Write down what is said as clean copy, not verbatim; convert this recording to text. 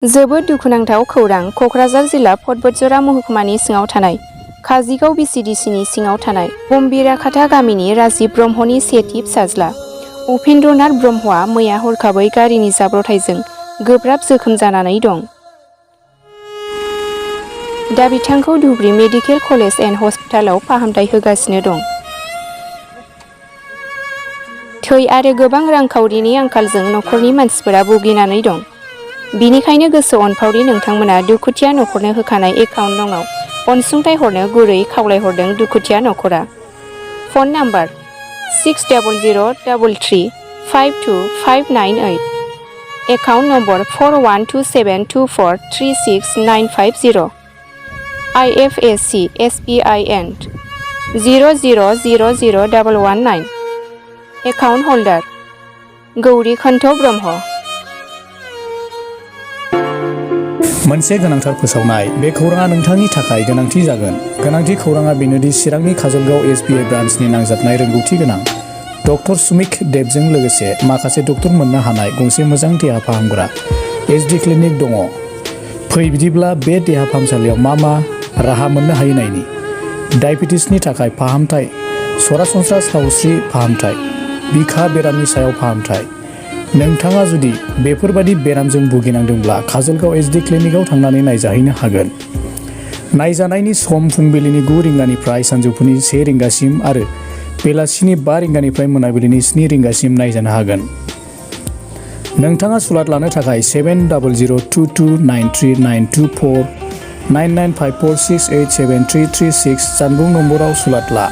जोबोद दुखुनांथाव खौरां क'क्राझार जिल्ला फटबटजरा महकुमानि सिङाव थानाय काजिगाव बिसिडिसिनि सिङाव थानाय बमबिराखाथा गामिनि राजिब ब्रह्मनि सेथि फिसाज्ला उपेन्द्रनाथ ब्रह्मआ मैया हरखाबै गारिनि जाब्रबथायजों गोब्राब जोखोम जानानै दं। दा बिथांखौ धुबरी मेडिकेल कलेज एन्ड हस्पिटालाव फाहामथाय होगासिनो दं। थै आरो गोबां रांखावरिनि आंखालजों नखरनि मानसिफोरा भुगिनानै दं। बिनिखायनो गोसो अनफावरि नोंथांमोना दुखुथिया नखरनो होखानाय एकाउन्ट नङाव अनसुंथाइ हरनो गुरै खावलायहरदों दुखुथिया नखरा। Phone number 6003352598, account number 4127243695, IFSC SBIN 00000119, account holder Gaurikanta Brahma. मोनसे गोनांथार फोसावनाय। बे खौराङा नोंथांनि थाखाय गोनांथि जागोन। गोनांथि खौराङा बेनोदि चिरांनि काजलगाव SBI ब्रान्चनि नांजाबनाय रोंगौथि गोनां डक्टर सुमिक देबजों लोगोसे माखासे डक्टर मोननो हानाय गंसे मोजां देहा फाहामग्रा SD क्लिनिक दङ। फै बिदिब्ला बे देहा फाहामसालियाव मा राहा मोननो हायो नायनि। डायबेटिसनि थाखाय फाहामथाय, सरासनस्रा सावस्रि फाहामथाय, बिखा बेरामनि सायाव फाहामथाय। नोंथाङा जुदि बेफोरबादि बेरामजों भुगिनांदोंब्ला काजलगाव SD क्लिनिकआव थांनानै नायजाहैनो हागोन। नायजानायनि सम फुंबिलिनि 9 रिंगानिफ्राय सानजौफुनि 1 रिंगासिम आरो बेलासिनि 5 रिंगानिफ्राय मोनाबिलिनि 7 रिंगासिम नायजानो हागोन। नोंथाङा सुलाद लानो थाखाय 7002293924 9954687336 जानबुं नम्बराव सुलाद ला।